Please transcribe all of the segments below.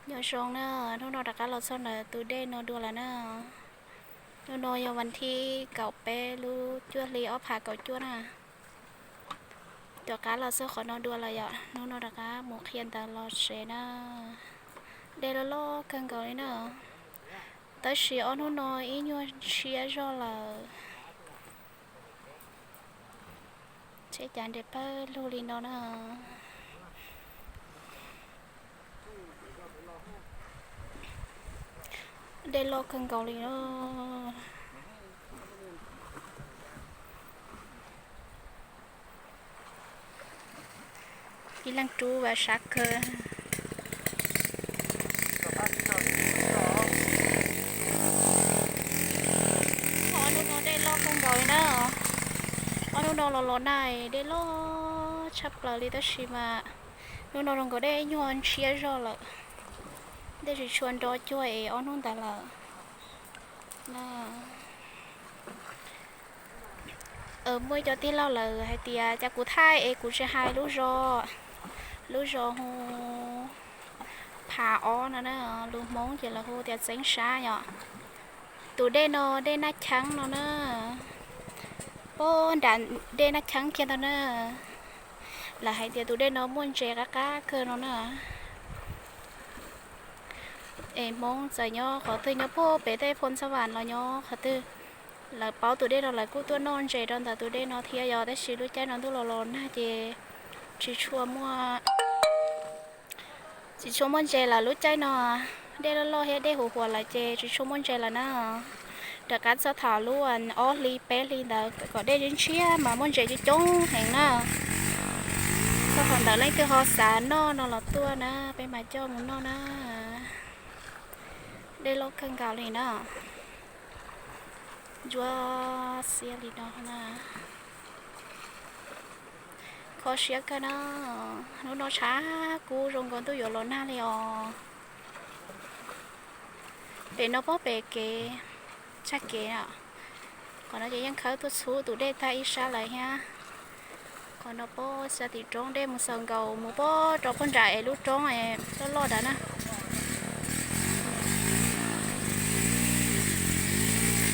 Nyob zoo na, hnub no rov qab los txog ntawm tus dej no dua lawm na. Hnub no yog vas thib kaum peb lub cuaj hli ob phav kaum cuaj na. Rov qab los txog qhov no dua lawm yom, hnub no rov qab mus qhia ntawv los tsev na. Dej loj loj kawg nkaus li na. Tab sis ob hnub no ib nyuag ntshiab zog lawm. Tsheb cav nres pawg lug li no na. Dej loj kawg nkaus li na. Ib leej rub vas sab kawg. Ob hnub no dej loj kawg nkaus li na. Ob hnub no los los nag dej loj tshaj plaws li tab sis mas hnub no zoo nkaus dej nyuag ntshiab zog lawm. Dej tsis tshua nro cuag es ob hnub ntawd lawm. Muaj ib co tij laug lawm hais tias cas kuv thaij es kuv tsis hais lub zos, lub zos hu Phav Ob no na, lus Hmoob ces lawv hu tias Txeeb Sab yom. Tus dej no dej Naj Cheeb no na, pab nram dej Naj Cheeb kiag ntag na. Lawv hais tias tus dej no muaj ntses qab qab kawg no na. Es Hmoob txawm nyob qhov twg, nyob puag pem tej Phoo Xab Vam los nyob qhov twg, lawv paub tus dej no lawv kuj tuaj noj ntses rau ntawm tus dej no thiab yom. Tab sis lub caij no ntuj los los nag ces tsis tshua muaj, tsis tshua muaj ntses lawm lub caij no. Dej loj loj thiab dej huv huas lawm ces tsis tshua muaj ntses lawm na. Rov qab txog thaum lub ob hli peb hli ntawd kom dej ntshiab mas muaj ntses coob coob heev na. Txog thaum ntawd leej twg ho xav noj no los tuaj na, peb mam coj mus noj na. Dej loj kawg nkaus li na. Ntsuab xiab li no na. Kho siab kawg na. Hnub no tshav kub zoo nkaus ntuj yuav los nag li os. Pem no pob pem kev, tshaj kev no. Qhov no ces yeej khawb tuaj txhub tus dej tag ib sab lawm thiab. Qhov no pob xya tim roob dej mus xaus nkaus mus pob rau puag nram es lub roob loj loj ntawd na.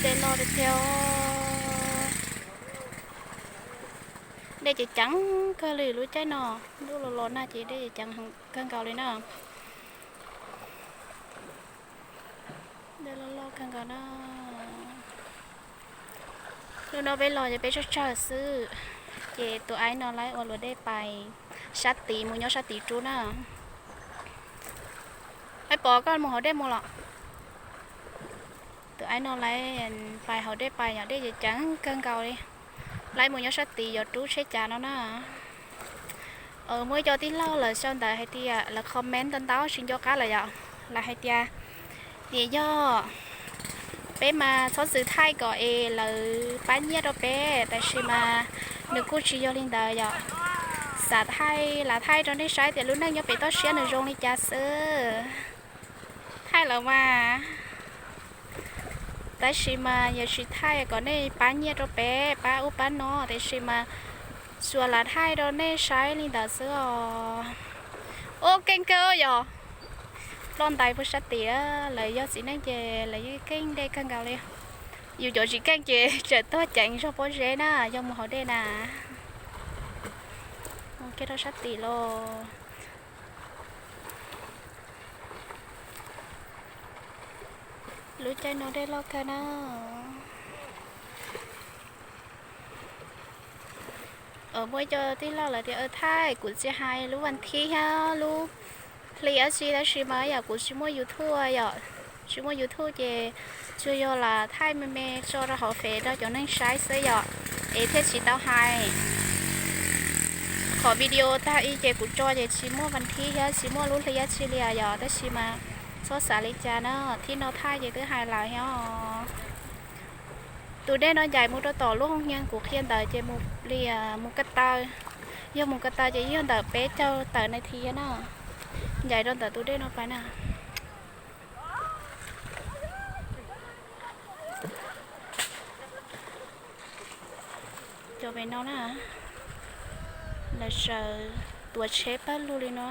Dej loj tiag tiag. Dej ces ceev kawg li lub caij no, ntuj los los nag ces dej ces ceev kawg nkaus li na. Dej loj loj kawg nkaus na. Hnub no peb los ces peb tsawg tsawg xwb, ces tus aib no lawv ua luam dej pais sab tid mus nyob sab tid rub na. Aib Pov, koj mus hauv dej mus los? Tus aib no lawv pais hauv dej pais yom, dej ces ceev kawg nkaus li. Lawv mus nyob sab tid yuav rub tsheb cav no na. Muaj ib co tij laug lawv sau ntawv hais tias lawv comment ntau ntau tsis nco qab lawm yom, lawv hais tias, tias yog peb mas txhob txwm thaij kom es lawv pab nyiaj rau peb, tab sis mas nws kuj tsis yog li ntawd yom. Xav thaij lam thaij rau nej saib tias lub neej nyob pem toj siab nws zoo li cas xwb. Thaij lawm mas, tab sis mas yog tsis thaij kom nej pab nyiaj rau peb, pab ub pab no, tiam sis mas tsuas lam thaij rau nej saib li ntawd xwb os. Ua keej kawg yom. Ploj ntais puag sab tid, lawv yog txiv neej ces lawv yeej keej dej kawg nkaus li. Yus cov tsis keej ces tseem tuag ceev zog pob zeb na, yog mus hauv dej na. Mus kiag rau sab tid los. Lub caij no dej loj kawg na. Muaj ib co tij laug lawv tias thaij kuv txiv hais lub vas thib thiab lub hli dab tsi, tab sis mas yam kuv tsis muaj YouTube yom, tsis muaj YouTube ces tsuas yog lam thaij me me tso rau hauv fev rau cov neeg saib xwb yom, es thiaj tsis tau hais. Qhov video tag i ces kuv tso ces tsis muaj vas thib thiab tsis muaj lub hli dab tsi li yom, tab sis mas txhob xav li cas na, thib no thaij ces twb hais lawm thiab os. Tus dej no ncaim mus rau tom lub hoo nyiag kuv qhia ntawd ces mus li, mus ko taw, yog mus ko taw ces yog ntawm peb caug tawm nas this na, ncaim rau ntawm tus dej no pais na. Cov pem no na, lawv sawv tuav tsheb pawg lug li no.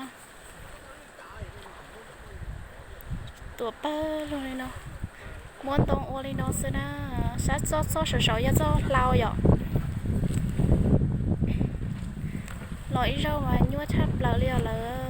Tuam pawg lug li no, muab ntoo ua li no xwb na. Sab txoj txoj saum saud yog txoj hlau yom. Los ib zaug mas nyuaj tshaj plaws li os lawm.